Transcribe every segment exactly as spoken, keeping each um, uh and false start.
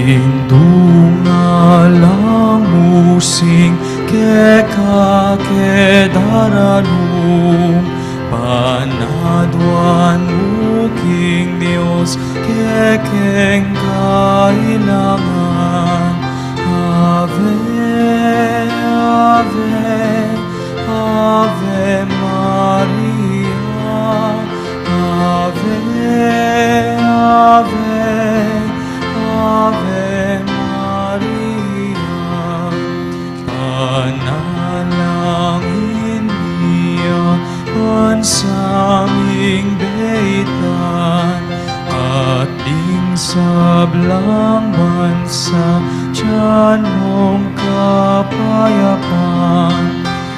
Indung alang musing keka ke daralu, panaduan mu king Dios kekeng kailangan. Ave, Ave, Ave Maria, Ave, Ave, Ave Maria. Panalangin mi a bansaming beitan, at ding sablang bansa tiyan mung kapayapan.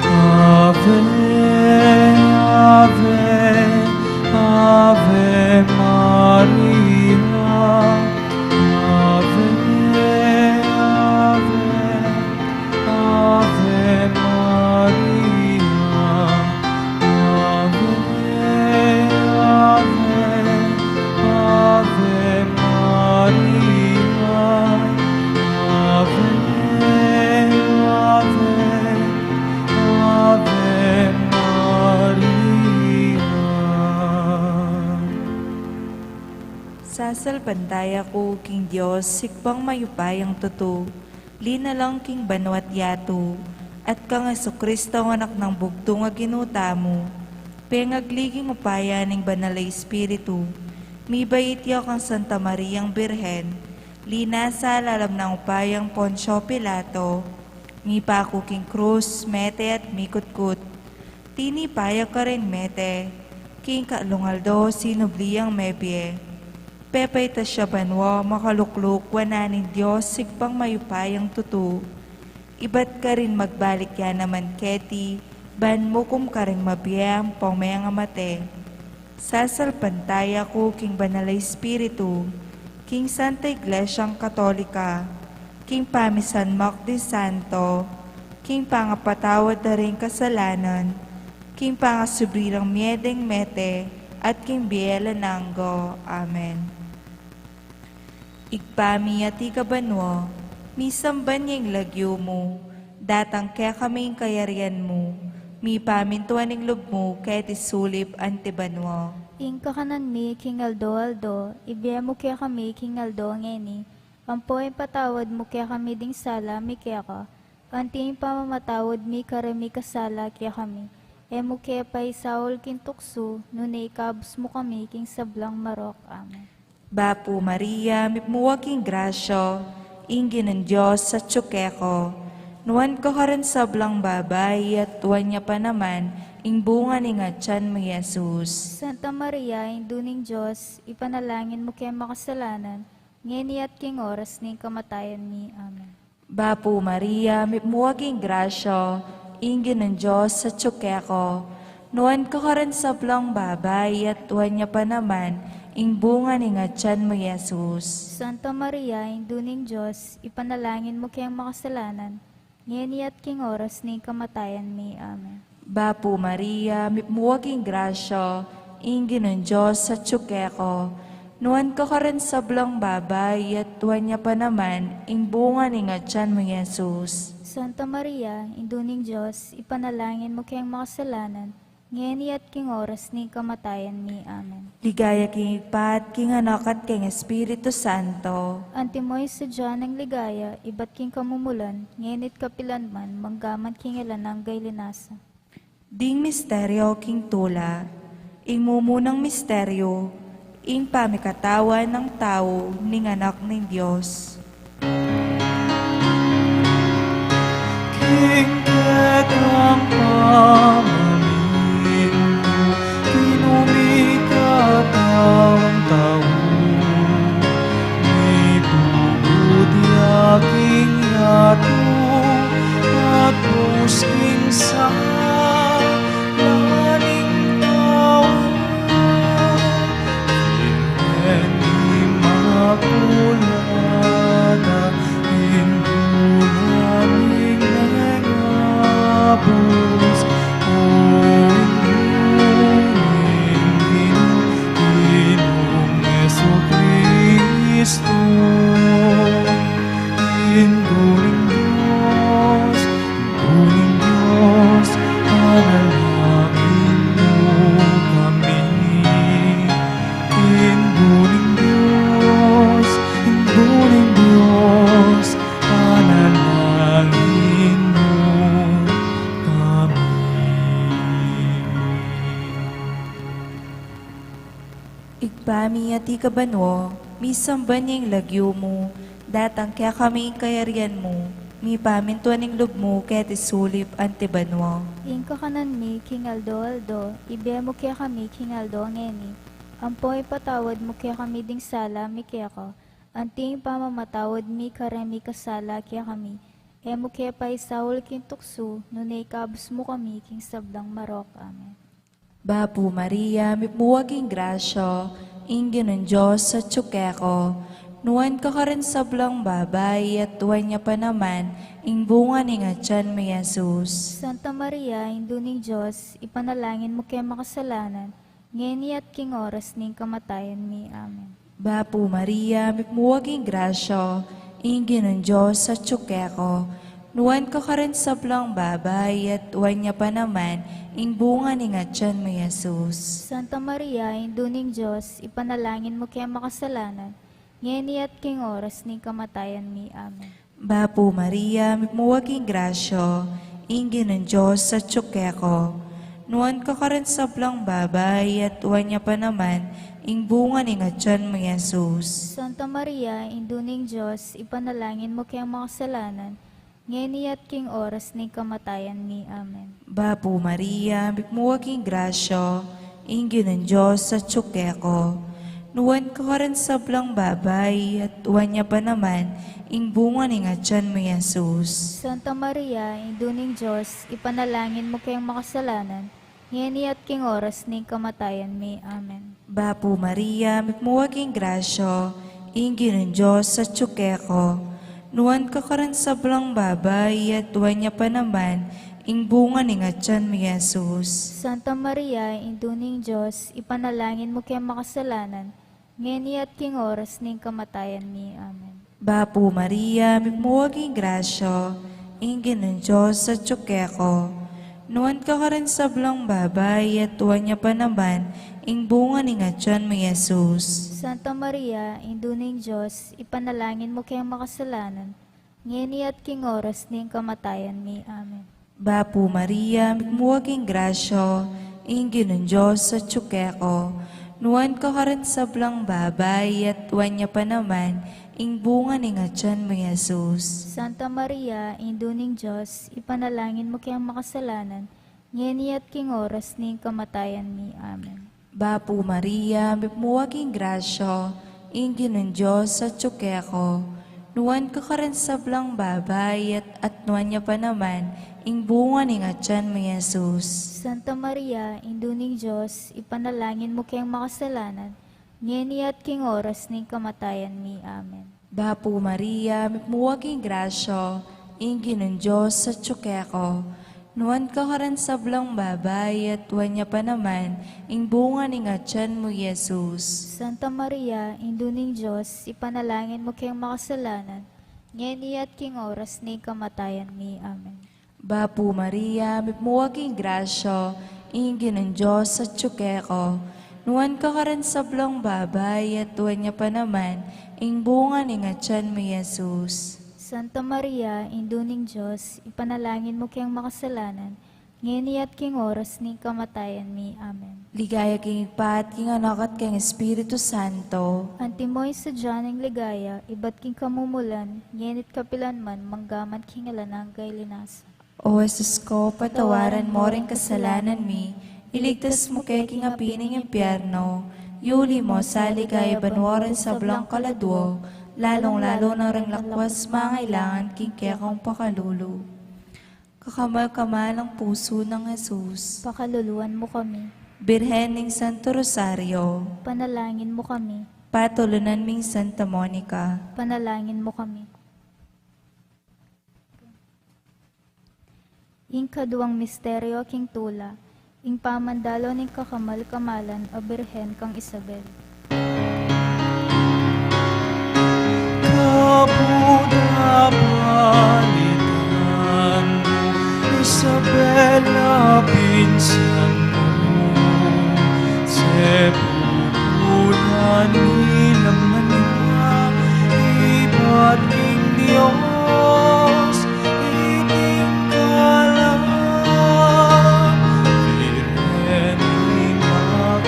Ave, Ave, Ave Maria. Ave, Ave, Ave Maria. Ave, Ave, Ave Maria. Ave, Ave, Ave Maria. Sasalpantaya ku king Dios, Ibpang mayupayang tutu, linalang king banua't yatu, at kang Jesucristo, Anak nang bugtung a Ginu tamu, pengagli king upaya ning Banal a Espiritu, mibait ya kang Santa Mariang Birhen, linasa lalam nang upayang Poncio Pilato, mipaku king krus, mete at mikutkut. Tinipa ya karing mete, king katlung aldo sinubli yang mebie. Pepaitas ya banua, makalukluk wanan ning Dios, Ibpang mayupayang tutu. Ibat karin magbalik ya naman keti, ban mukum karing mabie ampong mengamate. Sasalpantaya ku king Banal a Espiritu, king Santa Iglesiang Katolika, king pamisanmak ding santo, king pangapatawad da ring kasalanan, king pangasubli rang mie ding mete, at king bie alang angga. Amen. Ibpa mi, atiu ka banua, misamban ya ing lagyu mu, datang kekami ing kayarian mu, mipamintuan ing lub mu keti sulip anti banua. Ing kakanan mi king aldo-aldo, ibie mu kekami king aldo ngeni, ampo ipatawad mu kekami ding sala mi keka, anti ing pamamatawad mi karing mikasala kekami. E mu ke paisaul king tuksu, nune ikabus mu kami king sablang marok. Amen. Bapu Maria, mitmu ka king grasya, ing Ginung Dios atiu keka. Nuan ka karing sablang babai, at nuan ya pa naman ing bunga ning atian mu, i Jesus. Santa Maria, Indu ning Dios, ipanalangin mu keng makasalanan, ngeni at king oras ning kamatayan mi. Amen. Bapu Maria, mitmu ka king grasya, ing Ginung Dios atiu keka. Nuan ka karing sablang babai, at nuan ya pa naman ing bunga ning atian mu, i Jesus. Santa Maria, Indu ning Dios, ipanalangin mu keng makasalanan, ngeni at king oras ning kamatayan mi. Amen. Bapu Maria, mitmu ka king grasya, ing Ginung Dios atiu keka. Nuan ka karing sablang babai, at nuan ya pa naman ing bunga ning atian mu, i Jesus. Santa Maria, Indu ning Dios, ipanalangin mu keng makasalanan, ngeni at king oras ning kamatayan mi. Amen. Ligaya king Ibpa, at king Anak, at king Espiritu Santo. Antimo ing sadya nang ligaya, ibat king kamumulan, ngeni at kapilan man, manggaman king alang angga. Linasa. Ding misteryo king tula. Ing mumunang misteryo, ing pamikatawan nang tau ning Anak ning Dios. King kekang pamamintu, kinumikatawang tau, mipugud ya king yatu, at lubus king sala ning tau. Virgen Inmakulada, Indu na ning Mengabus, Ibpa mi, atiu ka banua, misamban ya ing lagyu mu, datang kekami ing kayarian mu, mipamintuan ing lub mu keti sulip anti banua. Ing kakanan mi king aldo-aldo, ibie mu kekami king aldo ngeni, ampon ipatawad mu kekami ding sala mi keka, anti ing pamamatawad mi kareng mikasala kekami, e mu ke paisaul king tuksu, nune ikabus mu kami king sablang marok. Amen. Bapu Maria, mitmu ka king grasya, ing Ginung Dios atyu keka, nuan ka karing sablang babai, at nuan ya pa naman ing bunga ning atyan mu, i Jesus. Santa Maria, Indu ning Dios, ipanalangin mu keng makasalanan, ngeni at king oras ning kamatayan mi. Amen. Bapu Maria, mitmu ka king grasya, ing Ginung Dios atyu keka, nuan ka karing sablang babai, at nuan ya pa naman ing bunga ning atyan mu, i Jesus. Santa Maria, Indu ning Dios, ipanalangin mu keng makasalanan, ngeni at king oras ning kamatayan mi. Amen. Bapu Maria, mitmu ka king grasya, ing Ginung Dios atyu keka, nuan ka karing sablang babai, at nuan ya pa naman ing bunga ning atyan mu, i Jesus. Santa Maria, Indu ning Dios, ipanalangin mu keng makasalanan, ngeni at king oras ning kamatayan mi. Amen. Bapu Maria, mitmu ka king grasya, ing Ginung Dios atyu keka, nuan ka karing sablang babai, at nuan ya pa naman ing bunga ning atyan mu, i Jesus. Santa Maria, Indu ning Dios, ipanalangin mu keng makasalanan, ngeni at king oras ning kamatayan mi. Amen. Bapu Maria, mitmu ka king grasya, ing Ginung Dios atyu keka, nuan ka karing sablang babai, at nuan ya pa naman ing bunga ning atyan mu, i Jesus. Santa Maria, Indu ning Dios, ipanalangin mu keng makasalanan, ngeni at king oras ning kamatayan mi. Amen. Bapu Maria, mitmu ka king grasya, ing Ginung Dios atyu keka, nuan ka karing sablang babai, at nuan ya pa naman ing bunga ning atyan mu, i Jesus. Santa Maria, Indu ning Dios, ipanalangin mu keng makasalanan, ngeni at king oras ning kamatayan mi. Amen. Bapu Maria, mitmu ka king grasya, ing Ginung Dios atyu keka, nuan ka karing sablang babai, at nuan ya pa naman ing bunga ning atyan mu, i Jesus. Santa Maria, Indu ning Dios, ipanalangin mu keng makasalanan, ngeni at king oras ning kamatayan mi. Amen. Bapu Maria, mitmu ka king grasya, ing Ginung Dios atyu keka, nuan ka karing sablang babai, at, at nuan ya pa naman ing bunga ning atyan mu, i Jesus. Santa Maria, Indu ning Dios, ipanalangin mu keng makasalanan, ngeni at king oras ning kamatayan mi. Amen. Bapu Maria, mitmu ka king grasya, ing Ginung Dios atyu keka, nuan ka karing sablang babai, at nuan ya pa naman ing bunga ning atyan mu, i Jesus. Santa Maria, Indu ning Dios, ipanalangin mu keng makasalanan, ngeni at king oras ning kamatayan mi. Amen. Bapu Maria, mitmu ka king grasya, ing Ginung Dios atyu keka, nuan ka karing sablang babai, at nuan ya pa naman ing bunga ning atyan mu, i Jesus. Santa Maria, Indu ning Dios, ipanalangin mu keng makasalanan, ngeni at king oras ning kamatayan mi. Amen. Ligaya king Ibpa, at king Anak, at king Espiritu Santo. Antimo ing sadya ning ligaya ibat king kamumulan, ngeni at kapilan man, manggaman king alang angga. Ilinas. O Jesus ko, patawaran mo ring kasalanan mi, iligtas mu ke king api ning impyerno, yuli mo sa ligaya banua ring sablang kaladua, lalung-lalu na ring lakuas mangailangan king kekang pakalulu. Kakamal-kamalang pusu nang Jesus, pakaluluan mu kami. Birhen ning Santo Rosario, panalangin mu kami. Patulunan ming Santa Monica, panalangin mu kami. Ing kaduang misteryo king tula, ing pamandalo ning kakamal-kamalan a Birhen kang Isabel. Kabud a balitan mu, Isabel, a pinsan mu, sepupulan mi la man ya ibat king Dios, iting kala Birhen Immaculada.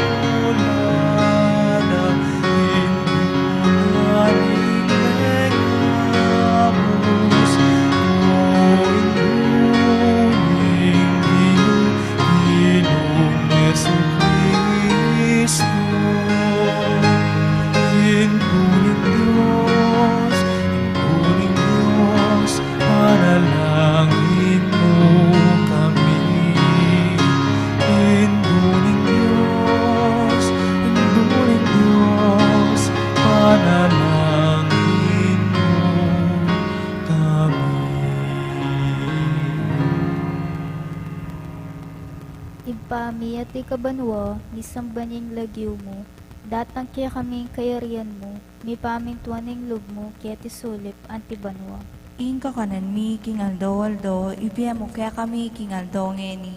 Ibpa mi atsu ka banua, misamban ya ing lagyu mu, datang kekami ing kayarian mu, mipamintuan ing lub mu keti sulip anti banua. Ing kakanan mi king aldo-aldo ibie mu kekami king aldo ngeni,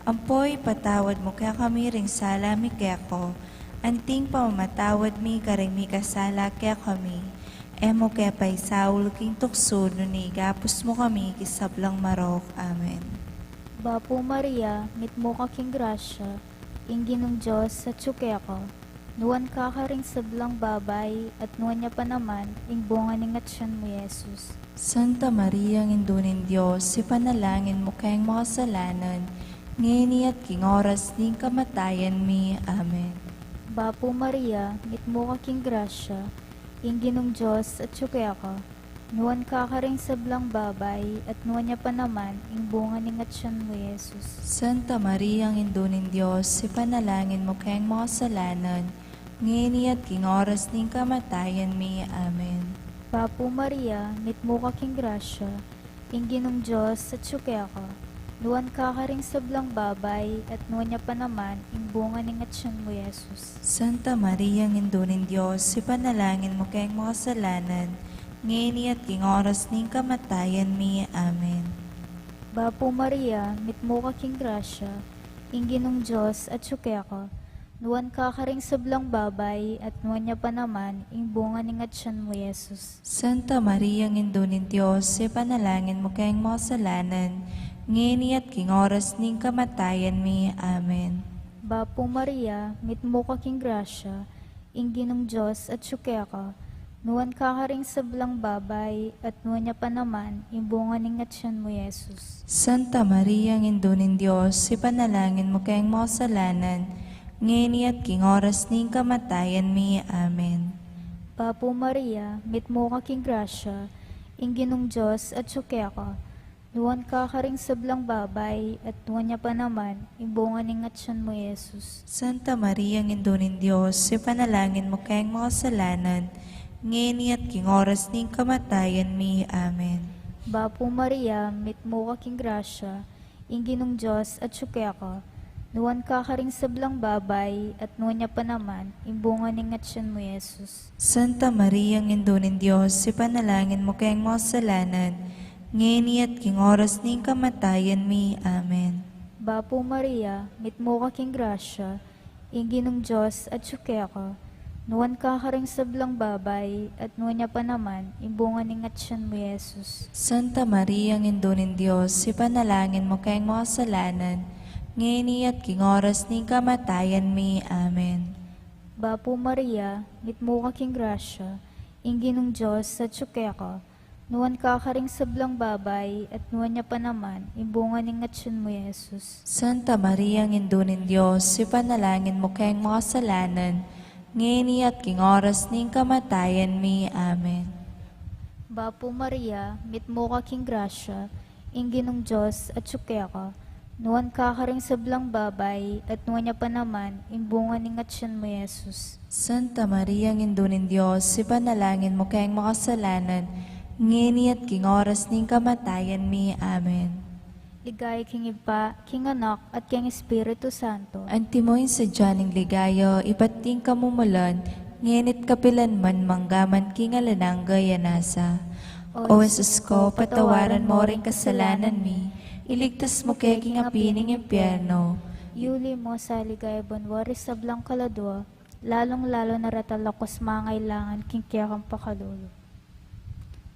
ampo ipatawad mu kekami ring sala mi keka, anti ing pamamatawad mi karing mikasala kekami. E mu ke paisaul king tuksu, nune ikabus mu kami king sablang marok. Amen. Bapu Maria, mitmu ka king grasya, ing Ginung Dios atsu keka. Nuan ka karing sablang babai, at nuan ya pa naman ing bunga ning atyan mu, Jesus. Santa Maria, Indu ning Dios, ipanalangin mu keng makasalanan, ngeni at king oras ning kamatayan mi. Amen. Bapu Maria, mitmu ka king grasya, ing Ginung Dios atsu keka. Nuan ka karing sablang babai, at nuan ya pa naman ing bunga ning atyan mu, Jesus. Santa Maria, Indu ning Dios, ipanalangin mu keng makasalanan, ngeni at king oras ning kamatayan mi. Amen. Bapu Maria, mitmu ka king grasya, ing Ginung Dios atsu keka. Nuan ka karing sablang babai, at nuan ya pa naman ing bunga ning atyan mu, Jesus. Santa Maria, Indu ning Dios, ipanalangin mu keng makasalanan, ngeni at king oras ning kamatayan mi. Amen. Bapu Maria, mitmu ka king grasya, ing Ginung Dios atsu keka. Nuan ka karing sablang babai, at nuan ya pa naman ing bunga ning atyan mu, Jesus. Santa Maria, Indu ning Dios, ipanalangin mu keng makasalanan, ngeni at king oras ning kamatayan mi. Amen. Bapu Maria, mitmu ka king grasya, ing Ginung Dios atsu keka. Nuan ka karing sablang babai, at nuan ya pa naman ing bunga ning atyan mu, Jesus. Santa Maria, Indu ning Dios, ipanalangin mu keng makasalanan, ngeni at king oras ning kamatayan mi. Amen. Bapu Maria, mitmu ka king grasya, ing Ginung Dios atsu keka. Nuan ka karing sablang babai, at nuan ya pa naman ing bunga ning atyan mu, Jesus. Santa Maria, Indu ning Dios, ipanalangin mu keng makasalanan, ngeni at king oras ning kamatayan mi. Amen. Bapu Maria, mitmu ka king grasya, ing Ginung Dios atsu keka. Nuan ka karing sablang babai, at nuan ya pa naman ing bunga ning atyan mu, Jesus. Santa Maria, Indu ning Dios, ipanalangin mu keng makasalanan, ngeni at king oras ning kamatayan mi. Amen. Bapu Maria, mitmu ka king grasya, ing Ginung Dios atsu keka. Nuan ka karing sablang babai, at nuan ya pa naman ing bunga ning atyan mu, Jesus. Santa Maria, Indu ning Dios, ipanalangin mu keng makasalanan, ngeni at king oras ning kamatayan mi. Amen. Bapu Maria, mitmu ka king grasya, ing Ginung Dios atsu keka. Nuan ka karing sablang babai, at nuan ya pa naman ing bunga ning atyan mu, Jesus. Santa Maria, Indu ning Dios, ipanalangin mu keng makasalanan, ngeni at king oras ning kamatayan mi. Amen. Bapu Maria, mitmu ka king grasya, ing Ginung Dios atsu keka. Nuan ka karing sablang babai, at nuan ya pa naman ing bunga ning atyan mu, Jesus. Santa Maria, Indu ning Dios, ipanalangin mu keng makasalanan, ngeni at king oras ning kamatayan mi. Amen. Ligaya king Ibpa, king Anak, at king Espiritu Santo. Antimo ing sadya ning ligaya, ibat king kamumulan, ngeni't kapilanman, manggaman king alang angga. Amen. O Jesus ko, patawaran mo ring kasalanan mi, iligtas mu ke king api ning impyerno, yuli mu sa ligaya banua ring sablang kaladua, lalung-lalu na retang lakus mangailangan king kekang pakalulu.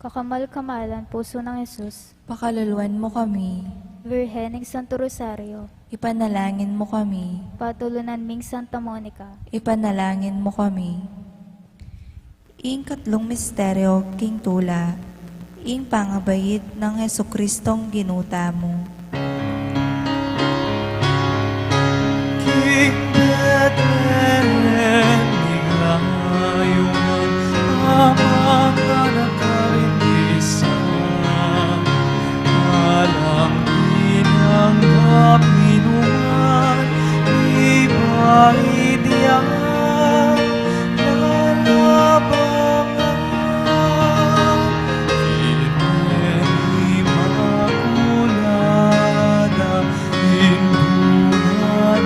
Kakamal-kamalan pusu nang Jesus, pakaluluan mu kami. Virgen ning Santo Rosario, ipanalangin mu kami. Patulunan ming Santa Monica, ipanalangin mu kami. Ing katlung misteryo king tula, ing pangabait nang Jesucristong Ginu tamu. King Betlehem, migayunan, amang anak a rin bisa, alang pinanggap minungan, iba itiang lalabangan, Virgen Inmaculada, Indu na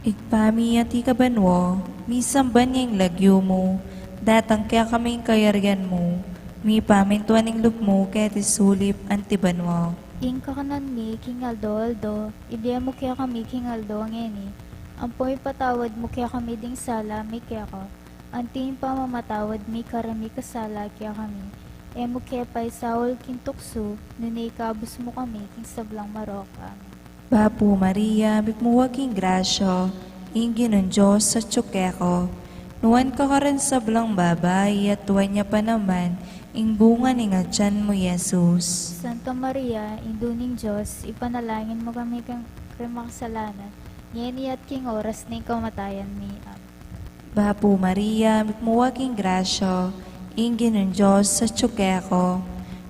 Ibpa mi, atiu ka banua, misamban ya ing lagyu mu, datang kekami ing kayarian mu, mipamintuan ing lub mu keti sulip anti banua. Ing kakanan mi king aldo-aldo, ibie mu kekami king aldo ngeni, ampon ipatawad mu kekami ding sala mi keka, anti ing pamamatawad mi karing mikasala kekami. E mu ke paisaul king tuksu, nune ikabus mu kami king sablang marok. Amen. Bapu Maria, mitmu ka king grasya, ing Ginung Dios atyu keka. Nuan ka karing sablang babai, at nuan ya pa naman ing bunga ning atian mu, Jesus. Santa Maria, Indu ning Dios, ipanalangin mu kami karing makasalanan, ngeni at king oras ning kamatayan mi. Amen. Bapu Maria, mitmu ka king grasya, ing Ginung Dios atyu keka.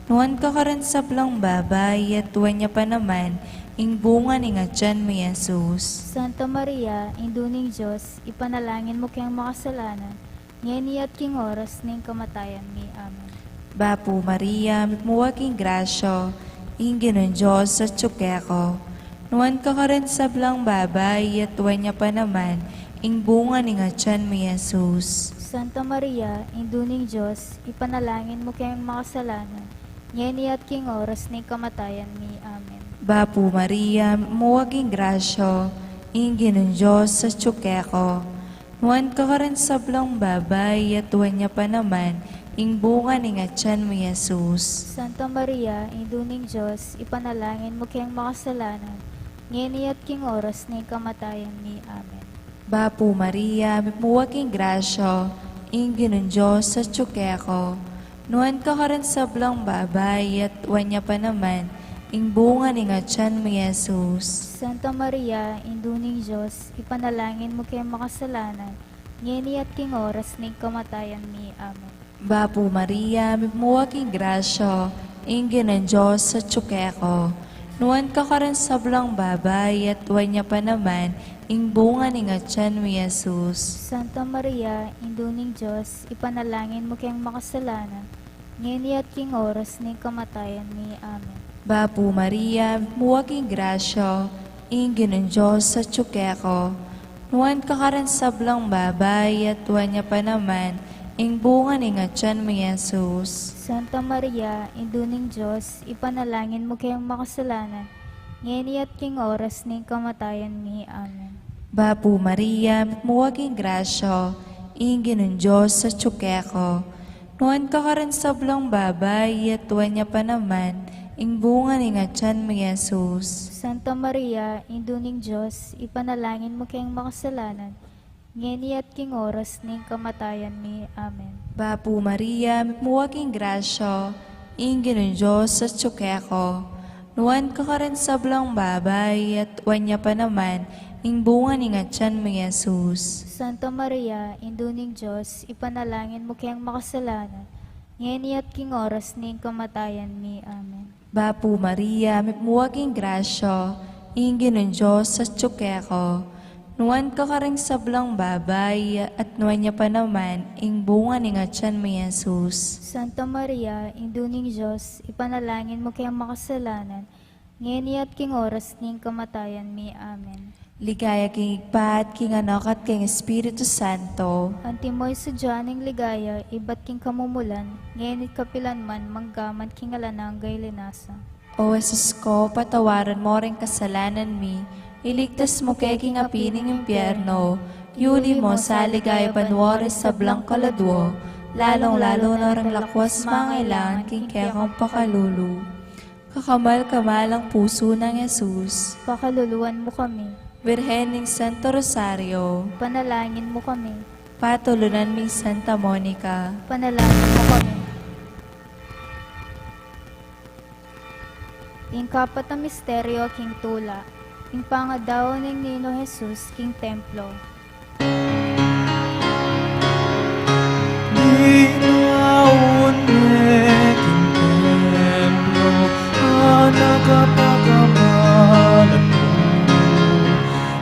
Nuan ka karing sablang babai, at nuan ya pa naman ing bunga ning atian mu, Jesus. Santa Maria, Indu ning Dios, ipanalangin mu keng makasalanan, ngeni at king oras ning kamatayan mi. Amen. Bapu Maria, mitmu ka king grasya, ing Ginung Dios atyu keka. Nuan ka karing sablang babai, at nuan ya pa naman ing bunga ning atian mu, Jesus. Santa Maria, Indu ning Dios, ipanalangin mu keng makasalanan, ngeni at king oras ning kamatayan mi. Amen. Bapu Maria, mitmu ka king grasya, ing Ginung Dios atyu keka. Nuan ka karing sablang babai, at nuan ya pa naman ing bunga ning atian mu, Jesus. Santa Maria, Indu ning Dios, ipanalangin mu keng makasalanan, ngeni at king oras ning kamatayan mi. Amen. Bapu Maria, mitmu ka king grasya, ing Ginung Dios atyu keka. Nuan ka karing sablang babai, at nuan ya pa naman ing bunga ning atian mu, Jesus. Santa Maria, Indu ning Dios, ipanalangin mu keng makasalanan, ngeni at king oras ning kamatayan mi. Amen. Bapu Maria, mitmu ka king grasya, ing Ginung Dios atyu keka. Nuan ka karing sablang babai, at nuan ya pa naman ing bunga ning atian mu, Jesus. Santa Maria, Indu ning Dios, ipanalangin mu keng makasalanan, ngeni at king oras ning kamatayan mi. Amen. Bapu Maria, mitmu ka king grasya, ing Ginung Dios atyu keka. Nuan ka karing sablang babai, at nuan ya pa naman ing bunga ning atian mu, Jesus. Santa Maria, Indu ning Dios, ipanalangin mu keng makasalanan, ngeni at king oras ning kamatayan mi. Amen. Bapu Maria, mitmu ka king grasya, ing Ginung Dios atyu keka. Nuan ka karing sablang babai, at nuan ya pa naman ing bunga ning atian mu, Jesus. Santa Maria, Indu ning Dios, ipanalangin mu keng makasalanan, ngeni at king oras ning kamatayan mi. Amen. Bapu Maria, mitmu ka king grasya, ing Ginung Dios atyu keka. Nuan ka karing sablang babai, at nuan ya pa naman ing bunga ning atian mu, Jesus. Santa Maria, Indu ning Dios, ipanalangin mu keng makasalanan, ngeni at king oras ning kamatayan mi. Amen. Bapu Maria, mitmu ka king grasya, ing Ginung Dios atyu keka. Nuan ka karing sablang babai, at nuan ya pa naman ing bunga ning atian mu, Jesus. Santa Maria, Indu ning Dios, ipanalangin mu keng makasalanan, ngeni at king oras ning kamatayan mi. Amen. Ligaya king Ibpa, at king Anak, at king Espiritu Santo. Antimo ing sadya ning ligaya, ibat king kamumulan, ngeni at kapilan man, mangga man king alang angga. O Jesus ko, patawaran mo ring kasalanan mi, iligtas mu ke king api ning impyerno, yuli mo sa ligaya banua ring sablang kaladua, lalung-lalu na ring lakwas mangailangan king kekang pakalulu. Kakamal-kamalang pusu nang Jesus, pakaluluan mu kami. Birhen ning Santo Rosario, panalangin mu kami. Patulunan ming Santa Monica, panalangin mu kami. Ing kapat a misteryo king tula, ing pangadaun ning Niño Jesus king templo. Dinaun ne king templo a nagpakamalan,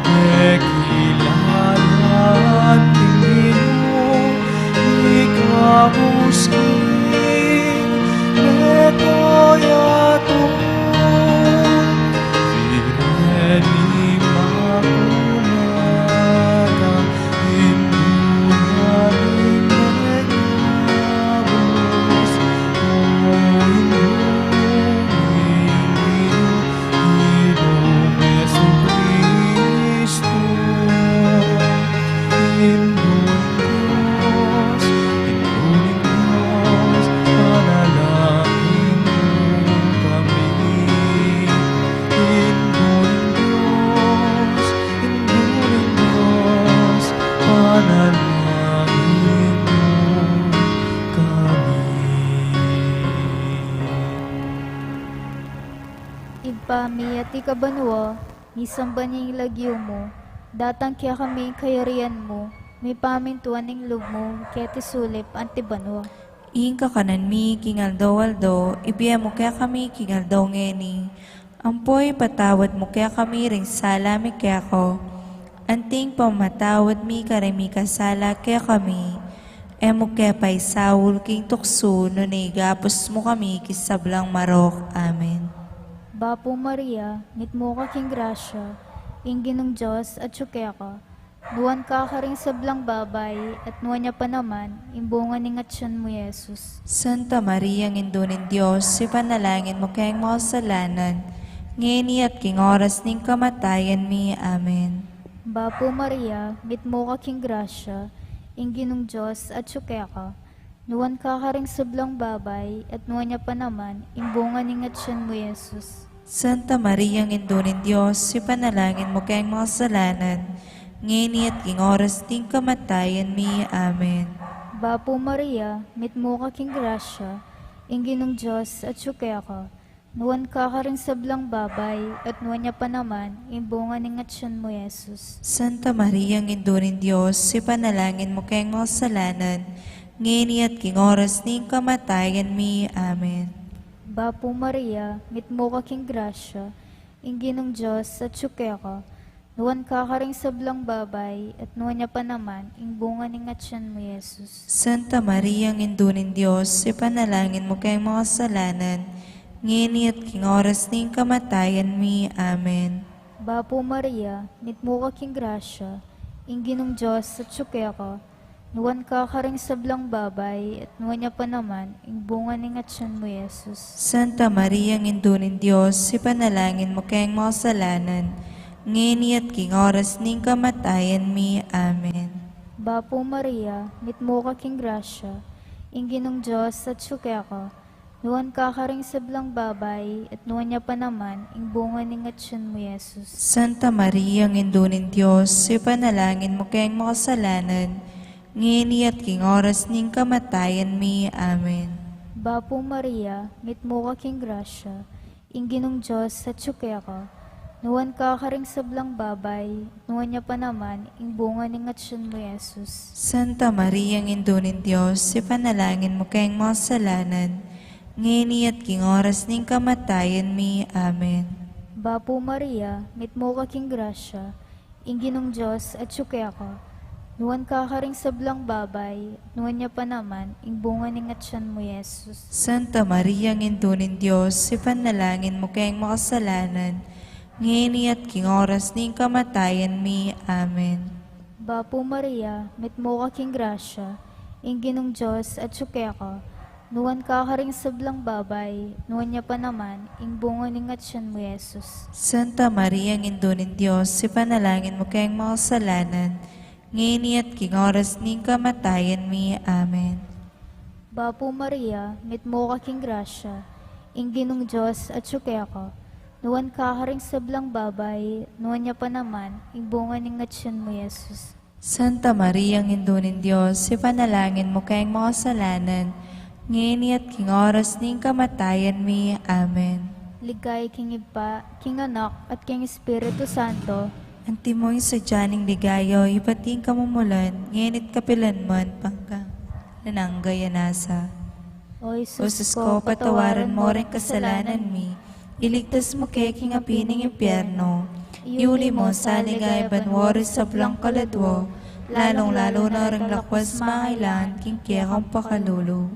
e kilala ing Ginu, ikabus king meto yatu, vireni makula. Ibpa mi, atiu ka banua, misamban ya ing lagyu mu, datang kekami ing kayarian mu, mipamintuan ing lub mu, keti sulip anti banua. Ing kakanan mi king aldo-aldo, ibie mu kekami king aldo ngeni, ampo ipatawad mu kekami ring sala mi keka, anti ing pamamatawad mi karing mikasala kekami. E mu ke paisaul king tuksu, nune ikabus mu kami king sablang marok. Amen. Bapu Maria, mitmu ka king grasya, ing Ginung Dios atyu keka. Nuan ka karing sablang babai, at nuan ya pa naman ing bunga ning atyan mu, Jesus. Santa Maria, Indu ning Dios, ipanalangin mu keng makasalanan, ngeni at king oras ning kamatayan mi. Amen. Bapu Maria, mitmu ka king grasya, ing Ginung Dios atyu keka. Nuan ka karing sablang babai, at nuan ya pa naman ing bunga ning atyan mu, Jesus. Santa Maria, Indu ning Dios, ipanalangin mu keng makasalanan, ngeni at king oras ning kamatayan mi. Amen. Bapu Maria, mitmu ka king grasya, ing Ginung Dios atyu keka. Nuan ka karing sablang babai, at nuan ya pa naman ing bunga ning atyan mu, Jesus. Santa Maria, Indu ning Dios, ipanalangin mu keng makasalanan, ngeni at king oras ning kamatayan mi. Amen. Bapu Maria, mitmu ka king grasya, ing Ginung Dios atyu keka. Nuan ka karing sablang babai, at nuan ya pa naman ing bunga ning atyan mu, Jesus. Santa Maria, Indu ning Dios, ipanalangin mu keng makasalanan, ngeni at king oras ning kamatayan mi. Amen. Bapu Maria, mitmu ka king grasya, ing Ginung Dios atyu keka. Nuan ka karing sablang babai, at nuan ya pa naman ing bunga ning atyan mu, Jesus. Santa Maria, Indu ning Dios, ipanalangin mu keng makasalanan, ngeni at king oras ning kamatayan mi. Amen. Bapu Maria, mitmu ka king grasya, ing Ginung Dios atyu keka. Nuan ka karing sablang babai, at nuan ya pa naman ing bunga ning atyan mu, Jesus. Santa Maria, Indu ning Dios, ipanalangin mu keng makasalanan, ngeni at king oras ning kamatayan mi. Amen. Bapu Maria, mitmu ka king grasya, ing Ginung Dios atyu keka. Nuan ka karing sablang babai, nuan ya pa naman ing bunga ning atyan mu, Jesus. Santa Maria, Indu ning Dios, ipanalangin mu keng makasalanan, ngeni at king oras ning kamatayan mi. Amen. Bapu Maria, mitmu ka king grasya, ing Ginung Dios atyu keka. Nuan ka karing sablang babai, nuan ya pa naman ing bunga ning atyan mu, Jesus. Santa Maria, Indu ning Dios, ipanalangin mu keng makasalanan, ngeni at king oras ning kamatayan mi. Amen. Bapu Maria, mitmu ka king grasya, ing Ginung Dios atyu keka. Nuan ka karing sablang babai, nuan ya pa naman ing bunga ning atyan mu, Jesus. Santa Maria, Indu ning Dios, ipanalangin mu keng makasalanan, ngeni at king oras ning kamatayan mi. Amen. Bapu Maria, mitmu ka king grasya, ing Ginung Dios atyu keka. Nuan ka karing sablang babai, nuan ya pa naman ing bunga ning atyan mu, Jesus. Santa Maria, Indu ning Dios, ipanalangin mu keng makasalanan, ngeni at king oras ning kamatayan mi. Amen. Ligaya king Ibpa, king Anak, at king Espiritu Santo. Antimo ing sadya ning ligaya, ibat king kamumulan, ngeni't kapilanman, anggang alang angga. Amen. O Jesus ko, patawaran mo ring kasalanan mi, iligtas mu ke king api ning impyerno, iuli mu sa king ligaya banua ring sablang kaladua, lalung-lalu na ring lakwas mangailangan king kekang pakalulu.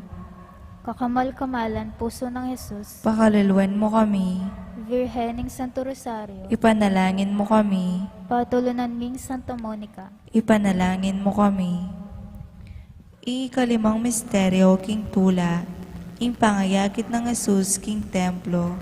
Kakamal-kamalan puso nang Jesus, pakaluluan mu kami. Virgen ning Santo Rosario, ipanalangin mu kami. Patulunan ming Santa Monica, ipanalangin mu kami. Ing ikalimang misteryo king tula, ing pangayakit nang Jesus king templo.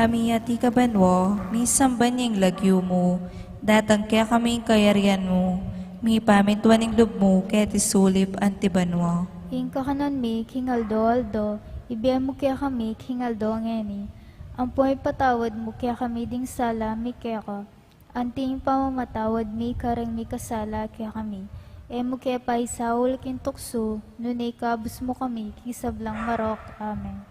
Kekami atiu ka banua, misamban ya ing lagyu mu, datang kekami ing kayarian mu, mipamintuan ing lub mu keti sulip anti banua. Ing kakanan mi king aldo-aldo, ibie mu kekami king aldo ngeni. Ampon ipatawad mu kekami ding sala mi keka, anti ing pamamatawad mi karing mikasala kekami. E mu ke paisaul king tuksu, nune ikabus mu kami king sablang marok. Amen.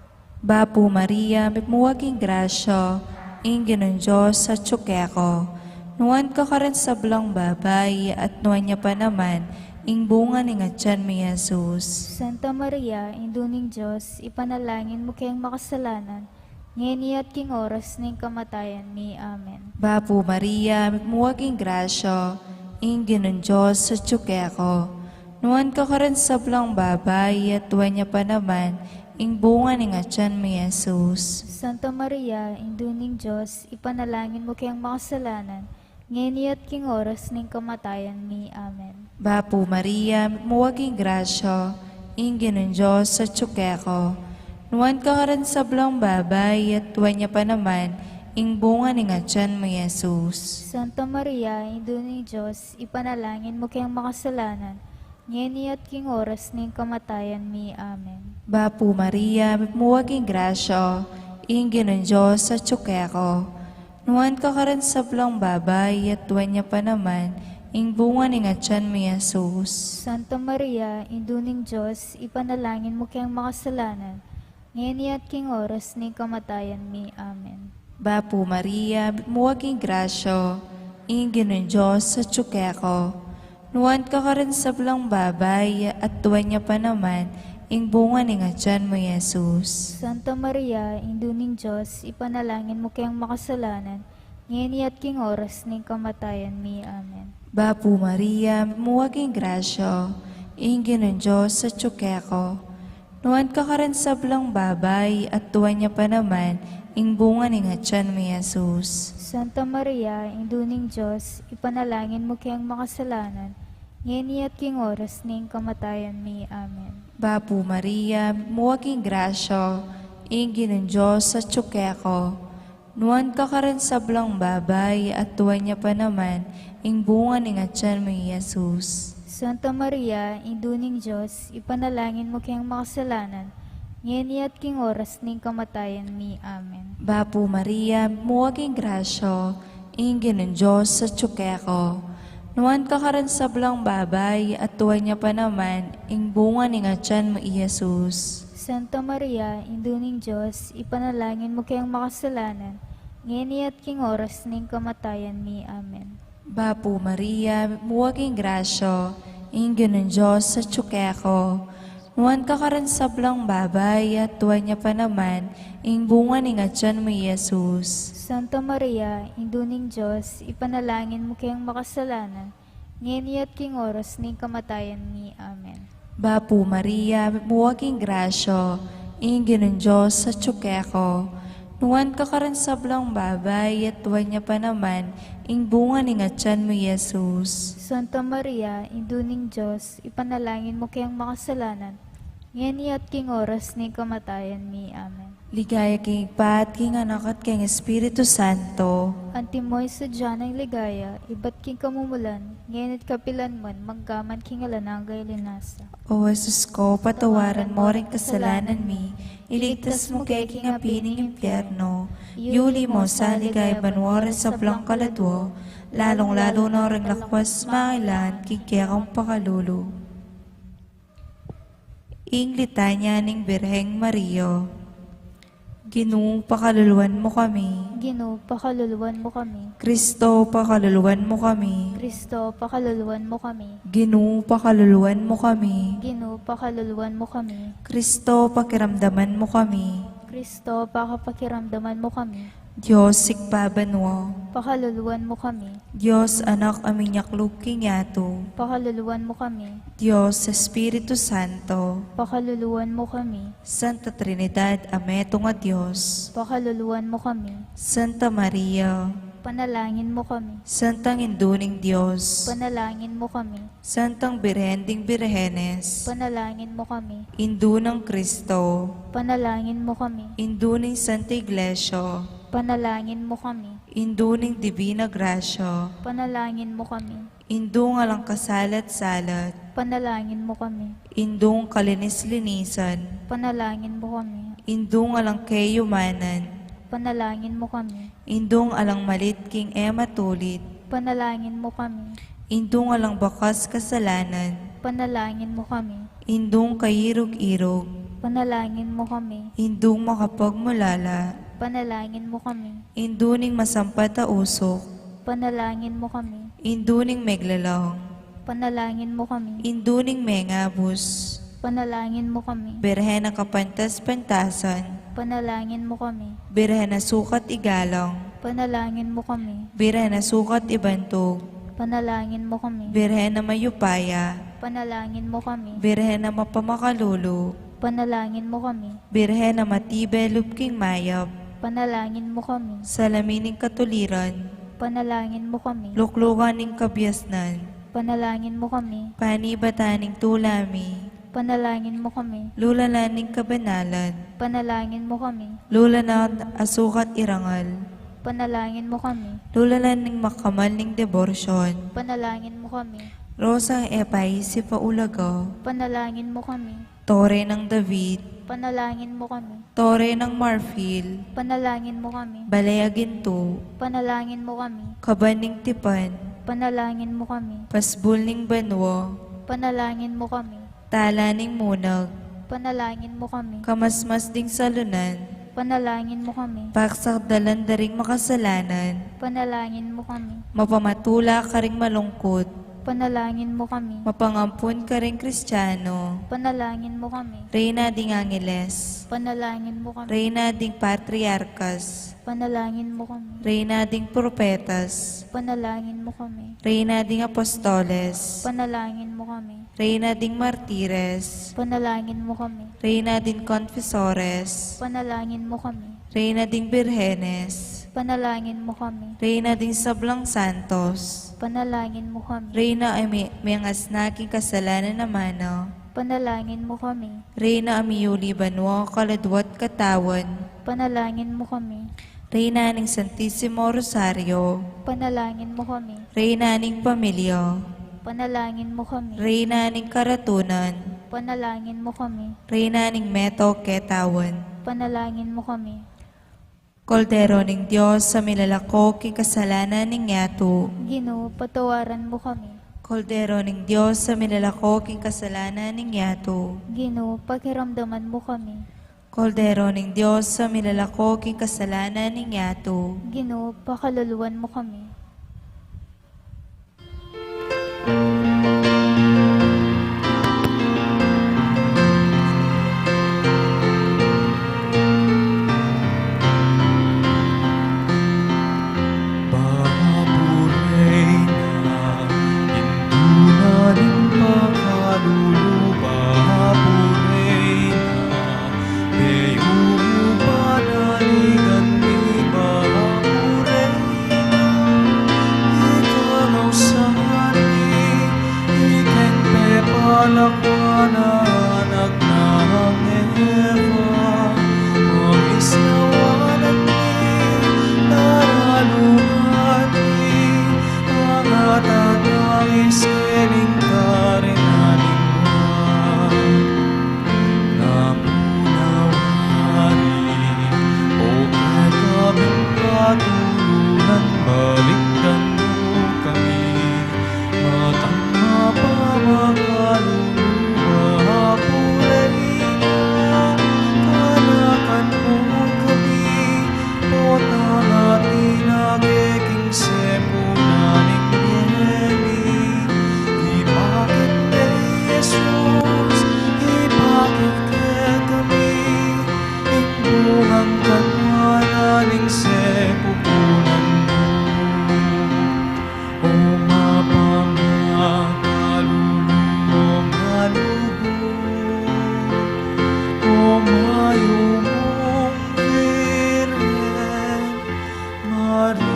Bapu Maria, mitmu ka king grasya, ing Ginung Dios atyu keka. Nuan ka karing sablang babai, at nuan ya pa naman ing bunga ning atyan mu, i Jesus. Santa Maria, Indu ning Dios, ipanalangin mu keng makasalanan, ngeni at king oras ning kamatayan mi. Amen. Bapu Maria, mitmu ka king grasya, ing Ginung Dios atyu keka. Nuan ka karing sablang babai, at nuan ya pa naman ing bunga ning atyan mu, i Jesus. Santa Maria, Indu ning Dios, ipanalangin mu keng makasalanan, ngeni at king oras ning kamatayan mi. Amen. Bapu Maria, mitmu ka king grasya, ing Ginung Dios atyu keka. Nuan ka karing sablang babai, at nuan ya pa naman ing bunga ning atyan mu, i Jesus. Santa Maria, Indu ning Dios, ipanalangin mu keng makasalanan, ngeni at king oras ning kamatayan mi. Amen. Bapu Maria, mitmu ka king grasya, ing Ginung Dios atyu keka. Nuan ka karing sablang babai, at nuan ya pa naman ing bunga ning atyan mu, i Jesus. Santa Maria, Indu ning Dios, ipanalangin mu keng makasalanan, ngeni at king oras ning kamatayan mi. Amen. Bapu Maria, mitmu ka king grasya, ing Ginung Dios atyu keka. Nuan ka karing sablang babai, at nuan ya pa naman ing bunga ning atyan mu, i Jesus. Santa Maria, Indu ning Dios, ipanalangin mu keng makasalanan, ngeni at king oras ning kamatayan mi. Amen. Bapu Maria, mitmu ka king grasya, ing Ginung Dios atyu keka. Nuan ka karing sablang babai, at nuan ya pa naman ing bunga ning atyan mu, i Jesus. Santa Maria, Indu ning Dios, ipanalangin mu keng makasalanan, ngeni at king oras ning kamatayan mi. Amen. Bapu Maria, mitmu ka king grasya, ing Ginung Dios atyu keka. Nuan ka karing sablang babai, at nuan ya pa naman ing bunga ning atyan mu, i Jesus. Santa Maria, Indu ning Dios, ipanalangin mu keng makasalanan, ngeni at king oras ning kamatayan mi. Amen. Bapu Maria, mitmu ka king grasya, ing Ginung Dios atyu keka. Nuan ka karing sablang babai, at nuan ya pa naman ing bunga ning atyan mu, i Jesus. Santa Maria, Indu ning Dios, ipanalangin mu keng makasalanan, ngeni at king oras ning kamatayan mi. Amen. Bapu Maria, mitmu ka king grasya, ing Ginung Dios atyu keka. Nuan ka karing sablang babai, at nuan ya pa naman ing bunga ning atyan mu, i Jesus. Santa Maria, Indu ning Dios, ipanalangin mu keng makasalanan, ngeni at king oras ning kamatayan mi. Amen. Bapu Maria, mitmu ka king grasya, ing Ginung Dios atyu keka. Nuan ka karing sablang babai, at nuan ya pa naman ing bunga ning atyan mu, i Jesus. Santa Maria, Indu ning Dios, ipanalangin mu keng makasalanan, ngeni at king oras ning kamatayan mi. Amen. Ligaya king Ibpa, at king Anak, at king Espiritu Santo. Antimo ing sadya nang ligaya, ibat king kamumulan, ngeni at kapilan man, manggaman king alang angga. Ilinas. O Jesus ko, patawaran mo ring kasalanan mi, iligtas mu ke king api ning impyerno, yuli mo sa ligaya banua ring sablang kaladua, lalung-lalu na ring lakwas mangailangan king kekang pakalulu. Ing Litanya ning Birheng Maria. Ginu, pakaluluan mu kami. Ginu, pakaluluan mu kami. Kristo, pakaluluan mu kami. Kristo, pakaluluan mu kami. Ginu, pakaluluan mu kami. Ginu, pakaluluan mu kami. Kristo, pakiramdaman mu kami. Kristo, pakapakiramdaman mu kami. Dios, Ibpa banua. Pakaluluan mu kami. Dios, Anak a minyaklug king yatu. Pakaluluan mu kami. Dios, Espiritu Santo. Pakaluluan mu kami. Santa Trinidad a metung a Dios. Pakaluluan mu kami. Santa Maria. Panalangin mu kami. Santang Indu ning Dios. Panalangin mu kami. Santang Birhen ding Birhenes. Panalangin mu kami. Indu nang Kristo. Panalangin mu kami. Indu ning Santa Iglesia. Panalangin mo kami. Indu ning Dibina Grasya. Panalangin mo kami. Indung alang kasalat-salat. Panalangin mo kami. Indung kalinis-linisan. Panalangin mo kami. Indung alang kayumanan. Panalangin mo kami. Indung alang malit king e matulid. Panalangin mo kami. Indung alang bakas kasalanan. Panalangin mo kami. Indung kairug-irug. Panalangin mo kami. Indung makapagmulala. Panalangin mo kami. Indu ning masampat a usuk. Panalangin mo kami. Indu ning meglalang. Panalangin mo kami. Indu ning mengabus. Panalangin mo kami. Birhen a kapantas-pantasan. Panalangin mo kami. Birhen a sukat igalang. Panalangin mo kami. Birhen a sukat ibantug. Panalangin mo kami. Birhen a mayupaya. Panalangin mo kami. Birhen a mapamakalulu. Panalangin mo kami. Birhen a matibe lub king mayap. Panalangin mo kami. Salamin ning katuliran. Panalangin mo kami. Luklukan ning kabiasnan. Panalangin mo kami. Panibatan ning tula mi. Panalangin mo kami. Lulanan ning kabanalan. Panalangin mo kami. Lulanan a sukat irangal. Panalangin mo kami. Lulanan ning makamal ning deborsyon. Panalangin mo kami. Rosang e paisip a ulaga. Panalangin mo kami. Tore nang David. Panalangin mo kami. Tore nang marfil. Panalangin mo kami. Bale a gintu. Panalangin mo kami. Kaban ning tipan. Panalangin mo kami. Pasbul ning banua. Panalangin mo kami. Tala ning munag. Panalangin mo kami. Kamasmas ding salunan. Panalangin mo kami. Paksakdalan da ring makasalanan. Panalangin mo kami. Mapamatula karing malungkut. Panalangin mo kami. Mapangampun karing Kristiano. Panalangin mo kami. Reyna ding angeles. Panalangin mo kami. Reyna ding patriarkas. Panalangin mo kami. Reyna ding propetas. Panalangin mo kami. Reyna ding apostoles. Panalangin mo kami. Reyna ding martires. Panalangin mo kami. Reyna ding konfesores. Panalangin mo kami. Reyna ding birhenes. Panalangin mo kami. Reyna ding sablang santos. Panalangin mo kami. Reyna a mi-, mengasna king kasalanan a mana. Panalangin mo kami. Reyna a miyuli banua, kaladwa't katawan. Panalangin mo kami. Reyna ning Santisimo Rosario. Panalangin mo kami. Reyna ning pamilya. Panalangin mo kami. Reyna ning karatunan. Panalangin mo kami. Reyna ning meto ketawan. Panalangin mo kami. Kordero ning Dios a milalako king kasalanan ning yatu. Ginu, patawaran mo kami. Kordero ning Dios a milalako king kasalanan ning yatu. Ginu, pakiramdaman mo kami. Kordero ning Dios a milalako king kasalanan ning yatu. Ginu, pakaluluan mo kami. Bapu Reyna, indu na ning makalulu, Bapu Reyna, Beyumu panaligan mi, Bapu Reyna, ika na usahan mi, ikeng pepalakwan a anak nang Eva, mangisnawan mi, daralungan mi, pangatatan mi king karin a lingua. Namu na wari, o kekabing katulunan, balikdan mu kami, matang mapamakalulu, Bapu Reyna, kanakan mu kami, potang atin a keking sepunan ning bie mi, ipakit ke Jesus, ipakit kekami, ing bungang kanwanan ning sepupunan mu. O mapamakalulu, o malugud, o mayumung Birhen Maria.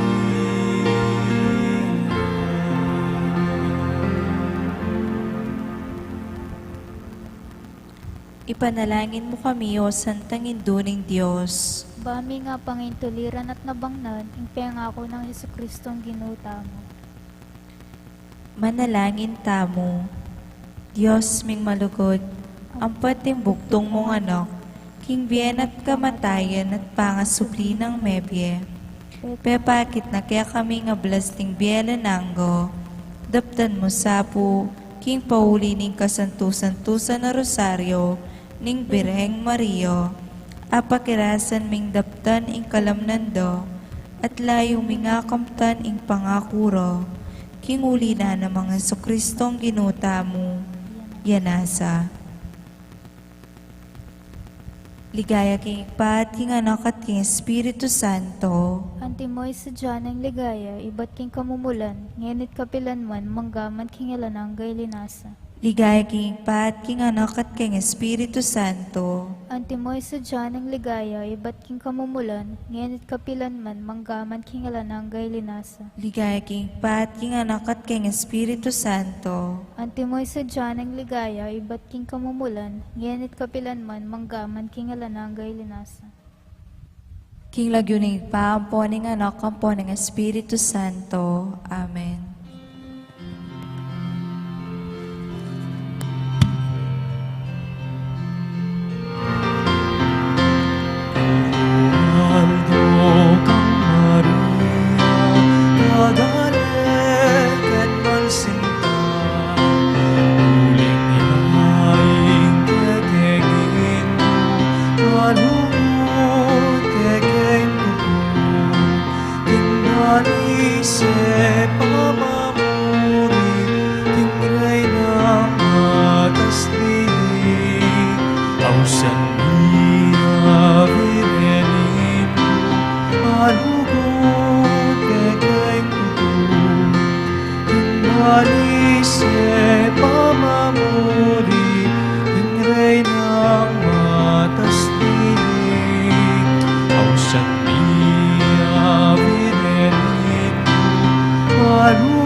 Ipanalangin mo kami, O Santang Indu ning Dios. Ba mi nga pangintuliran at nabangnan ing pengaku nang Jesucristong Ginu tamu. Manalangin tamu. Dios ming malugud, ampat ing bugtung mung Anak, king bie na at kamatayan at pangasubli nang mebie, pepakit na kekami ing ablas ning bie alang angga. Daptan mu sa pu, king pauli ning kasantu-santusan a Rosario ning Birheng Maria, apakirasan ming daptan ing kalamnan da, at layun ming akamtan ing pangaku ra, king uli na nang Jesucristong Ginu tamu. Ya nasa. Ligaya king Ibpa, at king Anak, at king Espiritu Santo. Antimo ing sadya nang ligaya ibat king kamumulan, ngeni at kapilan man, mangga man king alang angga. Linasa. Ligaya king Ibpa, at king Anak, at king Espiritu Santo. Antimo ing sadya nang ligaya ibat king kamumulan, ngeni at kapilan man, mangga man king alang angga. Linasa. Ligaya king Ibpa, at king Anak, at king Espiritu Santo. Antimo ing sadya nang ligaya ibat king kamumulan, ngeni at kapilan man, mangga man king alang angga. Linasa. King lagyu ning Ibpa, ampo ning Anak, ampo ning Espiritu Santo. Amen. Aldo kang Maria, kadale ken mansinta, uling yaing kekeng Indu, malugud kekeng Tutu, ing dalise pamamuri king Reynang matas dili. Ausan mia Virgen Indu, malugud kekeng Tutu, ing dalise pamamuri king Reynang matas dili. Ausan mia Virgen Indu, malugud